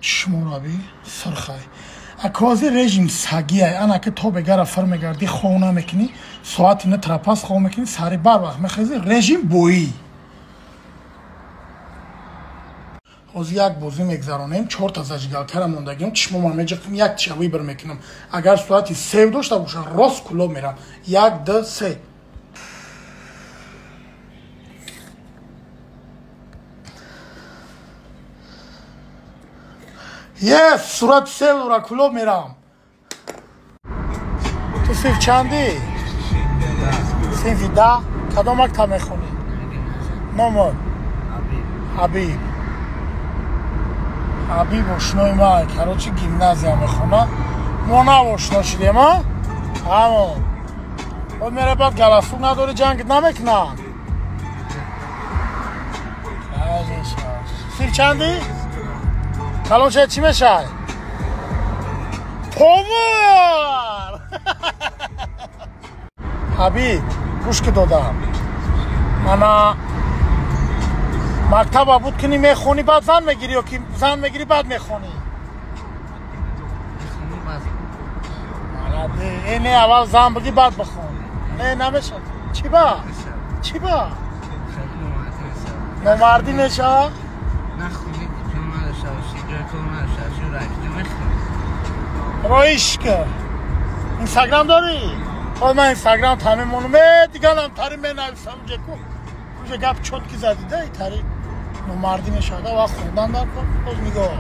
Чишмораби сирхай. Акози режим сагиай. Ана ки то бегара фир мегардӣ, хов намекунӣ, соати на трапас хов мекунӣ, сари барвақт мехезӣ, режим боӣ. Ҳозир як бозӣ мегзаронем, чорта зажигалкара мондагим, чишмома меҷиқим, як тиша выбор мекунам. Агар соати 3 дошта боша, рост кулоб мерам. 1, 2, 3. Yes, сурати 3 дора, кулоб мерам. Ту синф чандӣ? Синфи 10. Кадом мактаб мехонӣ? Номот? Ҳабиб. Ҳабиб ошнои ман, короче, гимназия мехонад. Мо нав ошно шудем, а? Ҳамон. Баъд мера баъд галасук надорӣ, ҷангит намекунанд. Синф чандӣ? Калон шавад чӣ мешавад? Повар! Ҳабиб, гӯш ки додам. Ана мактаба буд кунӣ, мехонӣ, баъд зан мегирӣ ё ки зан мегирӣ, баъд мехонӣ? Э, не, аввал зан бигӣ, баъд бихон. Не, намешавад. Чӣ ба? Чӣ ба? Номардӣ мешавад? Роиш ки. Инстаграм дорӣ? Ой, ман инстаграм тамимонам. Э, дигалам тари менависам ҷеку. Уже гап чотки задида, и тари номардӣ мешавад. Вақт хондан дар кор, боз нигоҳ.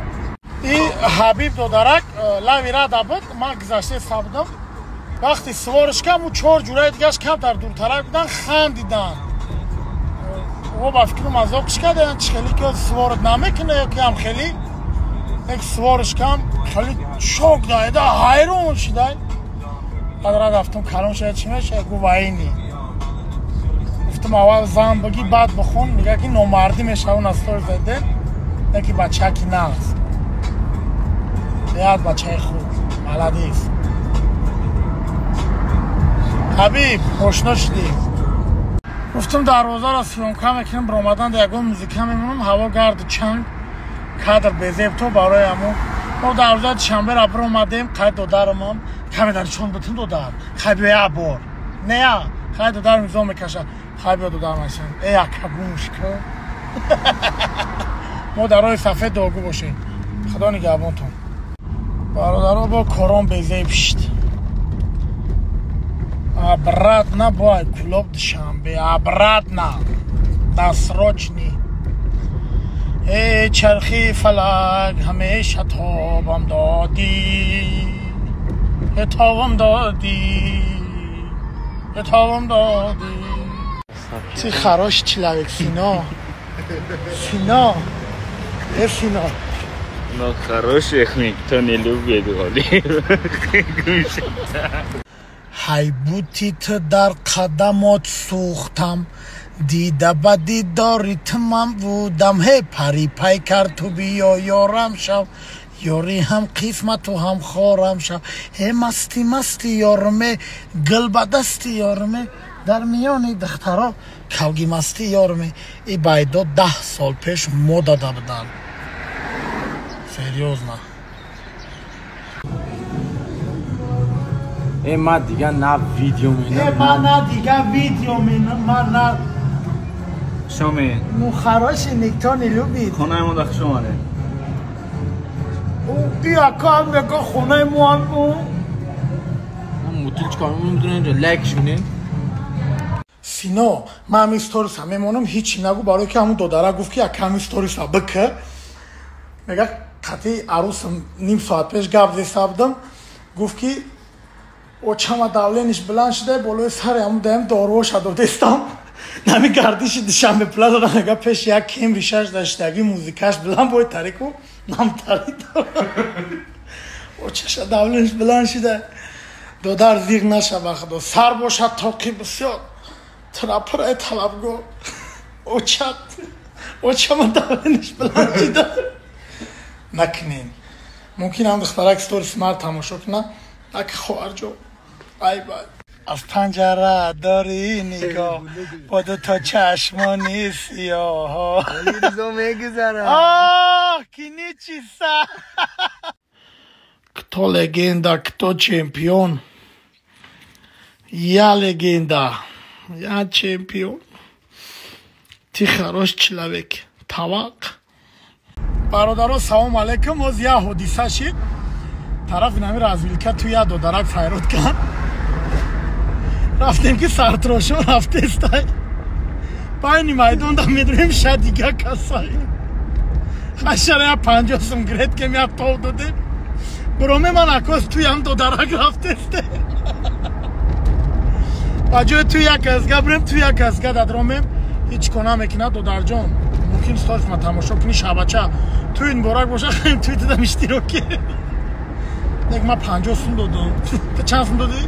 И Ҳабиб додарак лави рада буд, ман гузашта сабдам. Вақти свориш кам, ӯ чор ҷураи дигаш камтар дуртарак будан, хандиданд. О, ба фикрам мазоқш карданд, чи хеле ки сворит намекунад ё ки ҳам хеле як свориш кам, хеле шок даида, ҳайрон шидай. Баъд рад рафтам, калон шавад чӣ мешавад? Гуфт вайни. Гуфтам аввал зан бигӣ, баъд бихон, мегӯяд ки номардӣ мешавад, он аз тор заде, яке бачаки нағз. Беҳад бачаи хуб, молодец. Ҳабиб, ошно шудем. Гуфтам дарвозаро съёмка мекунам, биромадан да ягон музика мемонам, ҳаво гарду чанг, кадр безеб то барои ҳамон. Мо дарвозаи душанберо биромадем, қайд додарамам, каме дар чон бутун додар, хай биё бор. Не, хай додар мизо мекашад. Хай биё додар машин. Э, ака гумш ку. Мо дар роҳи сафед дуогӯ бошем. Худо нигаҳбонтон. Бародаро, бо корон безеб шид. Обратно бой клуб Душанбе, обратно. Досрочный. Эй, чархи фалак, ҳамеша тобам додӣ. Тобам додӣ. Тобам додӣ. Ти хороший человек, Сино. Сино. Э, Сино. Но хороших никто не любит, Ҳайбути ту дар қадамот сӯхтам, дида ба дидори ту ман будам. Ҳе, пари пайкар, ту биё ёрам шав, ёри ҳам қисмату ҳам хорам шав. Ҳе, масти масти ёрме, гул ба дасти ёрме, дар миёни духтаро кавги масти ёрме. И байдо 10 сол пеш мо дада буданд. Серьёзно. Э, ма дига на видео менам. Э, ма на дига видео менам, ма на... Шоми. Ну, хороший никто не любит. Хонаи мо да хуш омадед. О, бия кам мега хонаи мо ам о. Мутил чикор мекунем, инҷо лайкш кунед. Сино, ман ҳамин сториса мемонам, ҳеҷ нагу, барои ки ҳамун додара гуфт ки як ҳамин сториса бика. Мега қати арусам ним соат пеш гап зеса будам, гуфт ки очама давлениш баланд шуда, болои сари ҳамун даем доруоша додестам. Нами гардиши Душанбе плаза мега пеш як кемри шаш даштаги музикаш баланд бой тарику намтари дора. Очаша давлениш баланд шуда. Додар зиғ наша ба худо. Сар бошад тоқи бисёр. Трапраи талабгор. Очат. Очама давлениш баланд шуда. Накунем. Мумкин ҳам духтарак сторис мар тамошо кунад. Ак хоҳарҷо. Ай бай. Аз панҷара дорӣ нигоҳ, бо дуто чашмони сиёҳ. Мегузарам. Ах, ки нечиса. Кто легенда, кто чемпион? Я легенда, я чемпион. Ты хорош человек. Тавақ. Бародаро, салом алейкум. Оз я ҳодиса шид. Тарафи нами развилка ту я додарак файрод кард. Рафтем, ки сартрошо рафтестай. Байни майдон да медурем, ша дига касай. Хашара я 50 сум гирет кем, я тов додем. Буроме ман акос туям додарак рафтесте. Ба ҷои ту як казга бирем, ту як казга дадромем. Ҳеҷ ко намекунад, додарҷон. Мумкин сторис ма тамошо кунӣ, шабача. Туй муборак боша, хем туй дидам иштироки. Нек, ма 50 сум додам. Ту чанд сум додӣ?